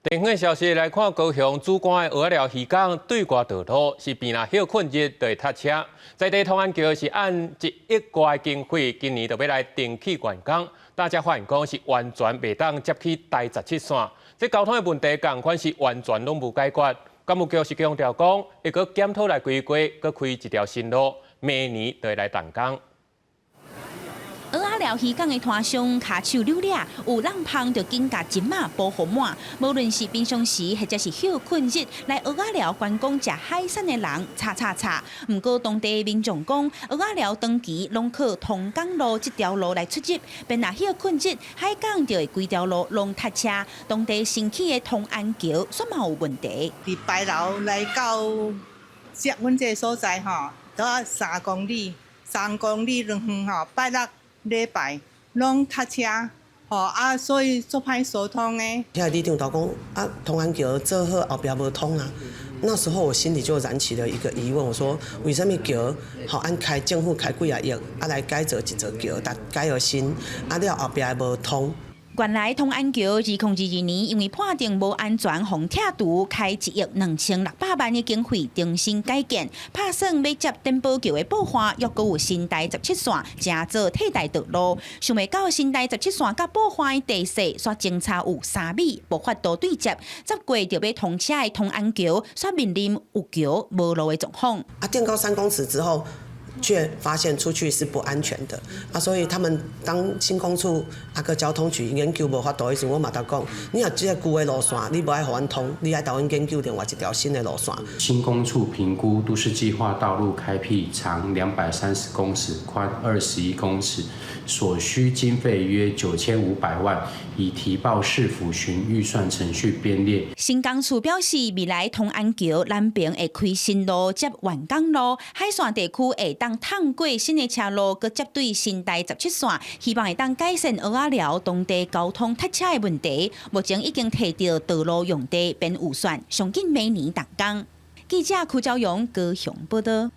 地方消息來看，高雄梓官的蚵仔寮漁港對外道路是變若歇睏日就會塞車。在地同安橋是按1億外經費，今年就欲來重啟完工。大家發現講是完全袂當接去台十七線，這交通的問題仝款是完全攏無解決。工務局是強調講，會閣檢討來規劃，閣開一條新路，明年就會來動工。蚵仔寮漁港的攤商跤手扭掠，有浪芳就緊共針仔補予滿。無論是平常時或者是歇睏日，來蚵仔寮觀光食海產的人，吵吵吵。毋過當地民眾講，蚵仔寮長期攏靠同江路這條路來出入，變若歇睏日，海港就會規條路攏塞車。當地新起的同安橋，煞嘛有問題。佇牌樓來到接阮這个所在吼，都愛三公里，三公里兩遠吼，拜六禮拜攏塞車，吼啊，所以足歹疏通的。遐里長都講啊，同安橋做好後壁無通啊。那時候我心裡就燃起了一個疑問，我說為啥物橋吼按開政府開幾仔億啊來改造一座橋，但改予新啊了後壁無通。原來同安橋2022年因為判定無安全，予拆除，開1億2600萬的經費重新改建，拍算欲接電報橋的部分，猶閣有新台十七線，成做替代道路。想袂到新台十七線佮寶範的地勢煞相差有3米，無法度對接，十過就欲通車的同安橋，煞面臨有橋無路的狀況。啊，墊高3公尺之後，卻發現出去是不安全的啊，所以他們當新工處啊閣交通局研究無法度的時陣，我嘛共講，你若這個舊的路線，你無愛予阮通，你愛帶阮研究另外一條新的路線。新工處評估都市計劃道路開闢長230公尺、寬21公尺，所需經費約9500萬，已提報市府循預算程序編列。新工處表示，未來同安橋南邊會開新路接員工路，海線地區會當通過新的車路，閣接對新台十七線，希望會當改善蚵仔寮當地交通塞車的問題。目前已經提著道路用地編預算，上緊明年動工。記者柯昭陽高雄報道。